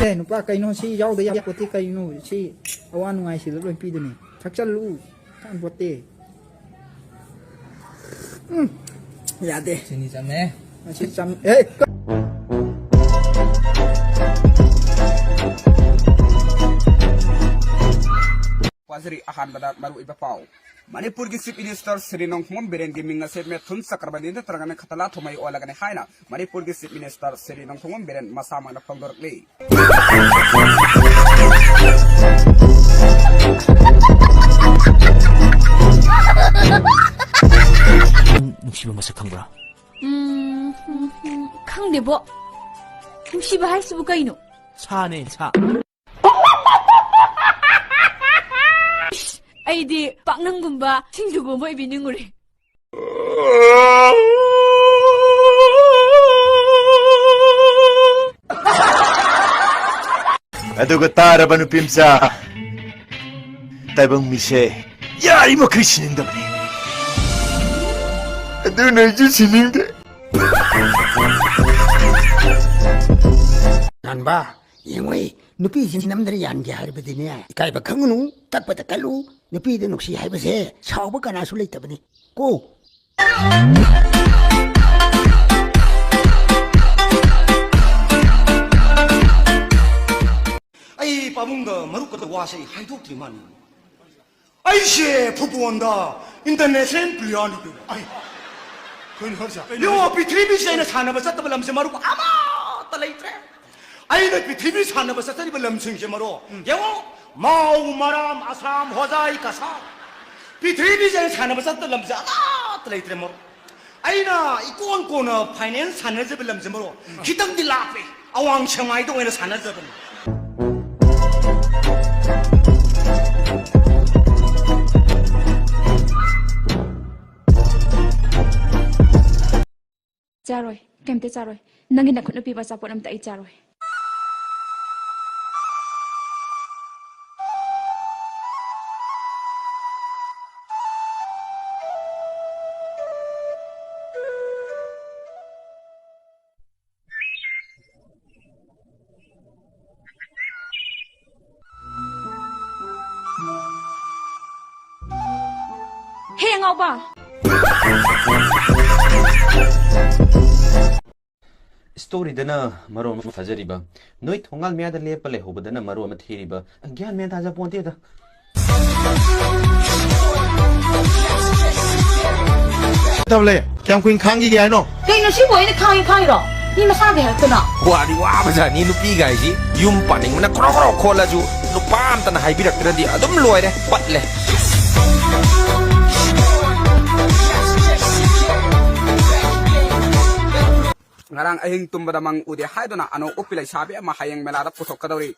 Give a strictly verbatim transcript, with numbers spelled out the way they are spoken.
ꯑꯦ, ꯅꯨꯄꯥ, ꯀꯩꯅꯣ ꯁꯤ ꯌꯥꯎꯗ ꯌꯥꯄꯣꯠꯇꯦ, ꯀꯩꯅꯣ ꯁꯤ? ꯑꯋꯥ ꯅꯨꯡꯉꯥꯏ ꯁꯤꯗ ꯂꯣꯏ ꯄꯤꯗꯣꯏꯅꯤ꯫ ꯊꯛꯆꯜꯂꯨ, ꯀꯥꯟꯄꯣꯠꯇꯦ꯫ ꯎꯝ, ꯌꯥꯗꯦ꯫ ꯆꯤꯅꯤ ꯆꯝꯃꯦ꯫ ꯃꯁꯤ ꯆꯝ-, ꯑꯦ, ꯀ- ꯋꯥꯖꯔꯤ꯫ ꯑꯍꯥꯟꯕꯗ ꯃꯔꯨꯑꯣꯏꯕ ꯄꯥꯎ꯫ ꯃꯅꯤꯄꯨꯔꯒꯤ Chief Minister ꯁ꯭ꯔꯤ ꯅꯣꯡꯊꯣꯝꯕꯝ ꯕꯤꯔꯦꯟꯒꯤ ꯃꯤꯡ ꯑꯁꯦ ꯃꯦꯊꯨꯟ ꯆꯀ꯭ꯔꯕꯅꯤ ꯅꯠꯇ꯭ꯔꯒꯅ ꯈꯇꯂꯥ ꯊꯣꯃꯩ ꯑꯣꯜꯂꯒꯅꯤ ꯍꯥꯏꯅ ꯃꯅꯤꯄꯨꯔꯒꯤ Chief Minister ꯁ꯭ꯔꯤ ꯅꯣꯡꯊꯣꯝꯕꯝ ꯕꯤꯔꯦꯟ ꯃꯁꯥꯃꯛꯅ ꯐꯣꯡꯗꯣꯔꯛꯂꯤ꯫ ꯅꯪ ꯅꯨꯡꯁꯤꯕ ꯃꯁꯛ ꯈꯪꯕ꯭ꯔꯥ? ꯎꯝ, ꯎꯝ, ꯎꯝ, ꯈꯪꯗꯦꯕꯣ꯫ ꯅꯨꯡꯁꯤꯕ ꯍꯥꯏꯁꯤꯕꯨ ꯀꯩꯅꯣ? ꯁꯥꯅꯦ, ꯁꯥ꯫ ꯏꯁ, ꯑꯩꯗꯤ ꯄꯥꯛꯅꯝꯒꯨꯝꯕ ꯁꯤꯡꯖꯨꯒꯨꯝꯕ ꯑꯣꯏꯕꯤꯅꯤꯡꯉꯨꯔꯦ꯫ ꯑꯗꯨꯒ ꯇꯥꯔꯕ, ꯅꯨꯄꯤ ꯃꯆꯥ, ꯇꯥꯏꯕꯪ ꯃꯤꯁꯦ ꯌꯥꯔꯤꯃꯈꯩ ꯁꯤꯅꯤꯡꯗꯕꯅꯤ꯫ ꯑꯗꯨꯅ ꯑꯩꯁꯨ ꯁꯤꯅꯤꯡꯗꯦ꯫ ꯂꯥꯟꯕ, ꯌꯦꯡꯉꯨ, ꯅꯨꯄꯤꯁꯤ ꯅꯝꯗꯅ ꯌꯥꯟꯒꯦ ꯍꯥꯏꯔꯕꯗꯤꯅꯦ, ꯏꯀꯥꯏꯕ ꯈꯪꯒꯅꯨ, ꯀꯛꯄꯗ ꯀꯛꯂꯨ꯫ ꯅꯨꯄꯤꯗ ꯅꯨꯡꯁꯤ ꯍꯥꯏꯕꯁꯦ ꯁꯥꯎꯕ ꯀꯅꯥꯁꯨ ꯂꯩꯇꯕꯅꯤ ꯀꯣ꯫ ꯑꯩ ꯄꯥꯕꯨꯡꯒ ꯃꯔꯨꯞꯀꯗ ꯋꯥꯁꯦ ꯑꯩ ꯍꯥꯏꯗꯣꯛꯇ꯭ꯔꯤ ꯃꯥꯅꯤ꯫ ꯑꯩꯁꯦ ꯐꯨꯠꯕꯣꯜꯗ international playerꯅꯤ ꯀꯩꯅꯣ꯫ ꯑꯩ, ꯀꯩꯅꯣ ꯍꯥꯏꯁꯦ? ꯌꯦꯡꯉꯣ, ꯄ꯭ꯔꯤꯊꯤꯕꯤꯁꯤꯗ ꯑꯩꯅ ꯁꯥꯟꯅꯕ ꯆꯠꯇꯕ ꯂꯝꯁꯦ ꯃꯔꯨꯞ ꯑꯃꯠꯇ ꯂꯩꯇ꯭ꯔꯦ꯫ ꯑꯩꯅ ꯄ꯭ꯔꯤꯊꯤꯕꯤ ꯁꯥꯟꯅꯕ ꯆꯠꯆꯔꯤꯕ ꯂꯝꯁꯤꯡꯁꯦ ꯃꯔꯨꯞ, ꯎꯝ꯫ ꯌꯦꯡꯉꯣ, ꯃꯥꯎ, ꯃꯔꯥꯝ, ꯑꯁꯥꯝ, ꯍꯣꯖꯥꯏ, ꯀꯁꯥꯔ꯫ ꯄ꯭ꯔꯤꯊꯤꯕꯤꯁꯦ ꯑꯩꯅ ꯁꯥꯟꯅꯕ ꯆꯠꯇꯕ ꯂꯝꯁꯦ ꯑꯃꯠꯇ ꯂꯩꯇ꯭ꯔꯦ ꯃꯔꯨꯞ꯫ ꯑꯩꯅ ꯏꯀꯣꯟ ꯀꯣꯟꯅ ꯐꯥꯏꯅꯦꯜ ꯁꯥꯟꯅꯖꯕ ꯂꯝꯁꯦ ꯃꯔꯨꯞ, ꯎꯝ꯫ ꯈꯤꯇꯪꯗꯤ ꯂꯥꯞꯄꯦ꯫ ꯑꯋꯥꯡ ꯁꯦꯡꯃꯥꯏꯗ ꯑꯣꯏꯅ ꯁꯥꯟꯅꯖꯕꯅꯤ꯫ ꯆꯥꯔꯣꯏ, ꯀꯩꯝꯇ ꯆꯥꯔꯣꯏ꯫ ꯅꯪꯒꯤ ꯅꯈꯨꯠꯅ ꯄꯤꯕ ꯑꯆꯥꯄꯣꯠ ꯑꯝꯇ ꯑꯩ ꯆꯥꯔꯣꯏ꯫ ꯑꯉꯥꯎꯕ꯫ ꯁ꯭ꯇꯣꯔꯤꯗꯅ ꯃꯔꯣꯟ ꯑꯃ ꯐꯖꯔꯤꯕ, ꯅꯣꯏ ꯊꯣꯡꯒꯥꯜ ꯃꯌꯥꯗ ꯂꯦꯞꯄ ꯂꯩꯍꯧꯕꯗꯅ ꯃꯔꯣꯟ ꯑꯃ ꯊꯤꯔꯤꯕ꯫ ꯒ꯭ꯌꯥꯟ ꯃꯦꯟ ꯇꯥꯖꯄꯣꯟꯇꯦꯗ꯫ ꯊꯝꯂꯦ꯫ ꯀꯌꯥꯝ ꯀꯨꯏꯅ ꯈꯥꯡꯈꯤꯒꯦ ꯍꯥꯏꯅꯣ? ꯀꯩꯅꯣ ꯁꯤꯕꯨ ꯑꯩꯅ ꯈꯥꯡꯉꯤ ꯈꯥꯡꯉꯤꯔꯣ? ꯃꯤ ꯃꯁꯥꯒꯤ ꯍꯥꯏꯔꯛꯇꯅ꯫ ꯋꯥꯗꯤ ꯋꯥꯕꯖꯥꯠꯅꯤ ꯅꯨꯄꯤꯒꯥꯏꯁꯤ꯫ ꯌꯨꯝ ꯄꯥꯅꯤꯡꯕꯅ ꯀ꯭ꯔꯣꯛ ꯀ꯭ꯔꯣꯛ ꯈꯣꯠꯂꯁꯨ ꯅꯨꯄꯥ ꯑꯝꯇꯅ ꯍꯥꯏꯕꯤꯔꯛꯇ꯭ꯔꯗꯤ ꯑꯗꯨꯝ ꯂꯣꯏꯔꯦ, ꯄꯠꯂꯦ꯫ ꯉꯔꯥꯡ ꯑꯍꯤꯡ ꯇꯨꯝꯕꯗ ꯃꯪ ꯎꯗꯦ ꯍꯥꯏꯗꯨꯅ ꯑꯅꯧ ꯎꯞꯄꯤ ꯂꯩꯁꯥꯕꯤ ꯑꯃ ꯍꯌꯦꯡ ꯃꯦꯂꯥꯗ ꯄꯨꯊꯣꯛꯀꯗꯧꯔꯤ꯫